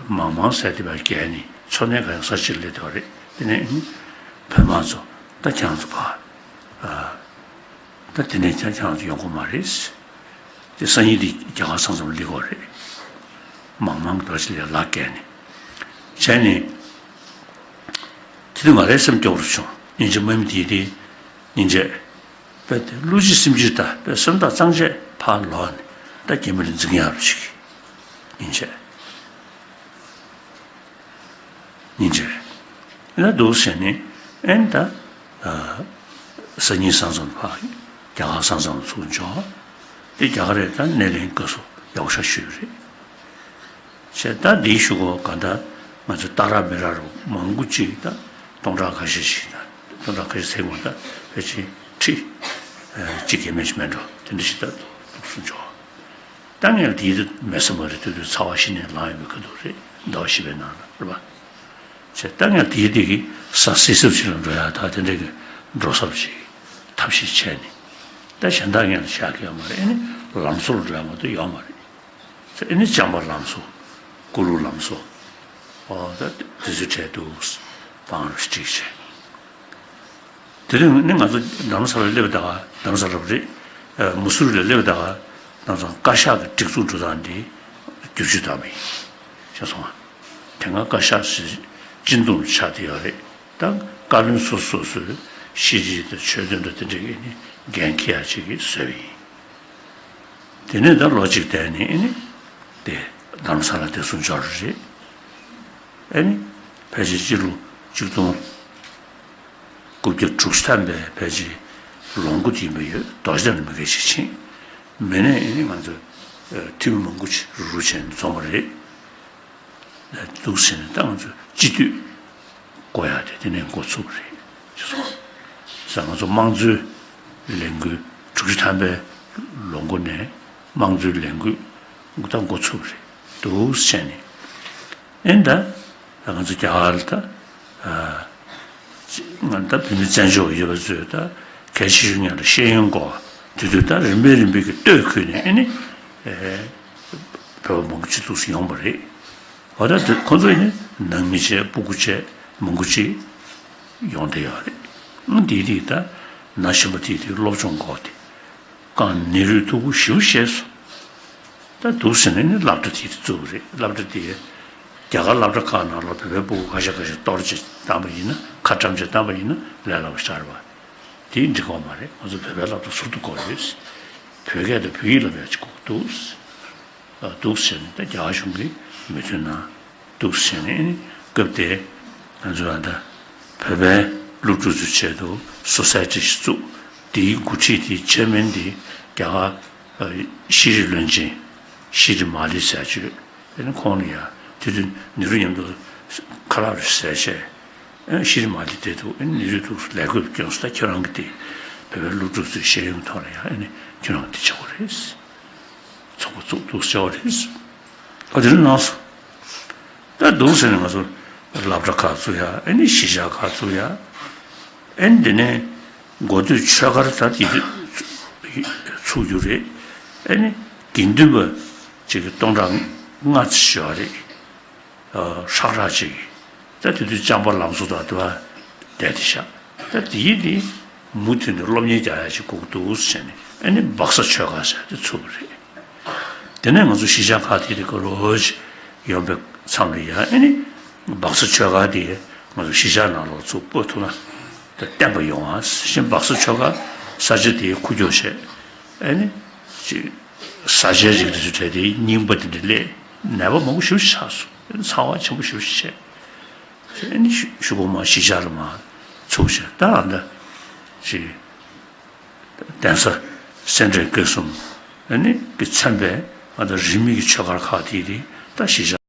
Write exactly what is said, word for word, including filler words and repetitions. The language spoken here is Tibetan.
མང་མང་ཟེར་དེ་བས་བརྒལ་ནས་འཚོ་གནས་ག་ཡང་ས་ཕྱིར་སླེབས་བསྡད་པ་རེད། དེ་ནས་བོད་དམག་ཚོ་ད་ཁྱེད་རང་ཚོ་ཕར་ཨ། ད་དེ་ནས་ཀྱང་ཁྱེད་རང་ཚོ་ཡོང་གི་མ་རེད། དེ་སང་ཉིན་དེ་རྒྱ་གར་ས་མཚམས་སླེབས་ཀྱི་རེད། མང་མང་གི་ད་ཕྱིར་ལ་ལག་བཀལ་ནས་བྱས་ནས། དེ་དུས་ང་རའི་སེམས་སྐྱོ་པོ་བྱུང་། སྙིང་རྗེ་དམག་མི་དེ་དེ་སྙིང་རྗེ། དཔེ་དེ་བློ་གཅིག་སེམས་གཅིག་ད་དཔེ་སེམས་ཐག་གཙང་བཅད་ཕར་ལོག་ནས་ད་རྒྱ་མི་ལ་འཛིང་ཡག་རུ་ཞིག་ཡིན་བྱས། སྙིང་རྗེ། ཨེ་ན་འདུག་ཟེར་ནས་ཨེ་ན་ད་སང་ཉིན་ས་མཚམས་ཕར་རྒྱ་གར་ས་མཚམས་ཚུར་འབྱོར། དེ་རྒྱ་གར་རེད། ད་སྣེ་ལེན་སྐབས་སུ་ཡག་པོ་ཞིག་ཞུས་པ་རེད། བྱས་ད་འདིའི་གཞུག་གུ་ག་ད་ང་ཚོ་སྟག་ར་མི་ར་རུ་མང་པོ་ཅིག་ད་སྟོང་ཕྲག་ཁ་ཤས་ཤིག་ད་སྟོང་ཕྲག་ཁ་ཤས་ཟེར་དགོས། ད་ཕལ་ཆེར་ཁྲི་གཅིག་གི་མེད་ཅིག་མེད་འགྲོ། དེ་འདྲ་ཞིག་ད་འདུག་སེ་འབྱོར། ད་ངས་དེའི་དུས་མེད་ས་མ་རེད། དེ་དུས་ཚ་བ་གཞི་ནས་ལངས་ཡོད་པའི་ཁ་ཐུག་རེད། ཟླ་བ་བཞི་པའི་ནང་ལ་རེད་པ། བྱས་ད་ངས་དེའི་དུས་ཀྱི་ས་སྲིད་ཚབ་ཅིག་ལ་འགྲོ་ཡག་ད་དེ་འདྲ་གི་འགྲོ་ས་ཞིག་ཐབས་ཤེས་བྱས་ནས། ད་གཞན་དག་ངས་བཞག་གི་ཡོད་མ་རེད། ཨེ་ནི་ལམ་བཟོ་ལ་འགྲོ་ཡག་མ་གཏོགས་ཡོད་མ་རེད། ཨེ་ནི་ལྕམ་པ་ལམ་བཟོ། ཀུ་ལུ་ལམ་བཟོ། ཨོ་ད་དེ་ཚོའི་གྲས་འདུག་བང་རུ་བསྒྲིགས་བྱས། དེ་རིང་ནི་ང་ཚོ་རྡ་རམ་ས་ལར་སླེབས་ད་ག་རྡ་རམ་ས་ལ་རེད། མུ་སུ་རི་ལ་སླེབས་ད་ག་རྡ་རམ་ས་ལ་བཀའ་ཤག་གི་སྒྲིག་འཛུགས་འགྲོ་སྟངས་འདི་བསྒྱུར་བཅོས་བཏང་བ་ཡིན། ཤེས་སོང་ང་། དེ་སྔ་བཀའ་ཤག་ཟེར་སྤྱི་འདོམས་ཆགས་བསྡད་ཡོད་རེད། ད་བཀའ་བློན་སོ་སོ་སོའི་ཤེས་རིག་དང་ཆོས་དོན་དང་དེ་འདྲ་གི་ནི་འགན་འཁྱེར་ཡག་ཅིག་གི་བཟོས་པ་ཡིན། དེ་ནས་ད་ལོ་གཅིག་བསྡད་ནས་ཨེ་ནི་དེ་རྡ་རམ་ས་ལ་དེ་ཚོ་འབྱོར་རེད། ཨེ་ནི་ཕལ་ཆེར་སྤྱི་ལོ་ཆིག་སྟོང་དགུ་བརྒྱ་དྲུག་ཅུ་ཐམ་པའི་ཕལ་ཆེར་ལོ་འགོ་དེ་ཡིན་པ་ཡོད། རྡོ་རྗེ་གདན་ལ་མི་སྒེར་ཞིག་ཕྱིན། མི་ནས་ཨེ་ནི་ང་ཚོ་འཐུས་མི་མང་པོ་ཅིག་རུ་རུ་བྱས་ནས་འཛོམས་པ་རེད། འདུག་ཟེར་ནས་ད་ང་ཚོ་སྤྱི་འཐུས་བསྐོ་ཡག་དེ་དེ་ནས་འགོ་ཚུགས་པ་རེད་ཅེས་གསུངས། ས་ང་ཚོ་དམངས་གཙོའི་ལས་འགུལ་དྲུག་ཅུ་ཐམ་པའི་ལོ་འགོ་ནས་དམངས་གཙོའི་ལས་འགུལ་ད་འགོ་ཚུགས་པ་རེད། འདུག་ཟེར་ནས་ཨེ་ད་ང་ཚོ་རྒྱ་གར་ལ་ད་ང་ད་བོད་མི་བཙན་བྱོལ་ཡོད་པ་ཚོས་ད་གལ་ཆེ་ཤོས་ཉིད་ལ་ཤེས་ཡོན་སྐོར་དེ་དུས་ད་རིམ་པས་རིམ་པས་ཀྱི་སྟོད་ཁུལ་ནས་ཨེ་ནི་བོད་པ་མང་པོ་ཅིག་འདུག་སེ་ཡོང་བ་རེད། འོ་ད་དེ་ཁོ་ཚོ་ནི་ནང་མི་བྱས་སྤུ་གུ་བྱས་མང་པོ་ཅིག་ཡོང་བསྡད་ཡོད་རེད། ཨང་དེའི་རིགས་ད་ན་གཞོན་པ་དེའི་དུས་སློབ་སྦྱོང་སྐོར་དེ་གང་ནི་རུས་མཐུ་བོ་ཞེ་པོ་བྱས་སོང་། ད་འདུག་ཟེར་ནས་ནི་སློབ་གྲྭ་དེ་བཙུགས་པ་རེད། སློབ་གྲྭ་དེ་རྒྱ་གར་སློབ་གྲྭ་ཁག་ནང་ལ་བོད་པའི་སྤུ་གུ་ཁ་ཤས་ཁ་ཤས་གཏོར་བྱས་བཏང་པ་ཡིན་ན། ཁ་བཀྲམ་བྱས་བཏང་པ་ཡིན་ན་ལས་སླ་པོ་ཞིག་རེད་པ། དེ་འགྲིག་གི་མ་རེད། ང་ཚོ་བོད་པའི་སློབ་གྲྭ་ཟུར་དུ་བསྐོར་ཡོད། བོད་སྐད་དང་བོད་ཡིག་སློབ་ཡག་ཅིག་དགོས་ཀྱི་འདུག་འདུག་ཟེར་ནས་ད་རྒྱ་གར་གཞུང་གིས་མོས་མཐུན་གནང་། འདུག་ཟེར་ནས་ཨེ་ནི་སྐབས་དེ་ང་ཚོ་ད་ལྟ་བོད་པའི་སློབ་ཕྲུག་ཚོའི་ཆེད་དུ་སོ་སའི་ཊི་ཞིག་བཙུགས། དེའི་འགོ་ཁྲིད་དེ་ཆེར་མེན་དེ་རྒྱ་གར་ཤེས་རིག་བློན་ཆེན་ཤི་རི་མ་ལི་ཟེར་ཅིག་ཡོད། ཨེ་ནི་ཁོང་ལ་ཡང་དེ་དུས་ནེ་རུ་མཉམ་དུ་ཁ་ལག་རེ་ཟས་བྱས། ཨེ་ཤི་རི་མ་ལི་དེ་འདུག་ཨེ་ནི་ནེ་རུ་འདུག་ལས་འགུལ་བསྐྱངས་སོང་། ད་ཁྱོད་རང་གིས་དེ་བོད་པའི་སློབ་ཕྲུག་ཚོའི་ཤེས་ཡོན་ཐོག་ལ་ཡང་ཨེ་ནི་ཁྱོད་རང་གིས་དེ་བྱེད་དགོས་རེད། ཚོགས་པ་བཙུགས་འདུག་བྱས་པ་རེད། ཨ་དེ་ནས་གནང་སོང་། ད་འདུག་ཟེར་ནས་ང་ཚོ་སློབ་གྲྭ་ཁག་བཙུགས་ཡ། ཨེ་ནི་གཞིས་ཆགས་ཁག་བཙུགས་ཡ། ཨེ་ནི་དེ་ནས་འགོ་སྟོད་ཆོས་སྒར་ད་དེ་དུས་ཚུགས་རྒྱུ་རེད། ཨེ་ནི་དགེ་འདུན་པ་ཅིག་གི་སྟོང་ཕྲག་ལྔ་ཙམ་ཡོད་རེད། ཧྲག་ཧྲག་ཅིག་ད་དེ་དུས་ལྕམ་པ་ལམ་བཟོ་དང་དེ་བ་བསྡད་དེ་ཤག་ད་དེའི་དེ་མུ་མཐུད་ནས་སློབ་གཉེར་རྒྱག་ཡ་ཅིག་དགོས་ཀྱི་འདུག་ཟེར་ནས་ཨེ་ནི་སྦག་ས་ཆོས་སྒར་ཟེར་དེ་ཚུགས་པ་རེད། དེ་ནས་ང་ཚོ་གཞིས་ཆགས་ཁག་དེ་དེ་ག་རོ་ཅིག་ཡོང་པའི་མཚམས་ལ་ཡ་ཨེ་ནི་སྦག་ས་ཆོས་སྒར་དེ་ང་ཚོ་གཞིས་ཆགས་ནང་ལོགས་ཚུར་སྤོ་ཐུབ་ན་ད་བརྟན་པ་ཡོང་ཨ་ཞེས་སྦག་ས་ཆོས་སྒར་ས་ཆ་དེ་ཁུག་ཀྱོག་བྱས། ཨེ་ནི་ཅིག་ས་ཆའི་རིགས་དེ་ཚོ་གྲས་དེ་རྙིང་པ་དེ་འདྲ་སླེབས། ནད་པ་མང་པོ་ཞེ་པོ་ཅིག་ཆགས་སོང་། ཚ་བ་ཆེན་པོ་ཞེ་པོ་ཅིག་བྱས། ཨེ་ནི་གཞུག་གུ་མར་གཞིས་ཆགས་ལ་མར་ཚུགས་བྱས། ད་ཨ་ད་ཅིག་གདན་ས་སེ་འབྲས་དགེ་གསུམ་ཨེ་ནི་གིས་མཚོན་པའི་ཨ་ད་རིས་མེད་ཀྱི་ཆོས་སྒར་ཁག་དེ་དེ་ད་གཞིས་ཆགས།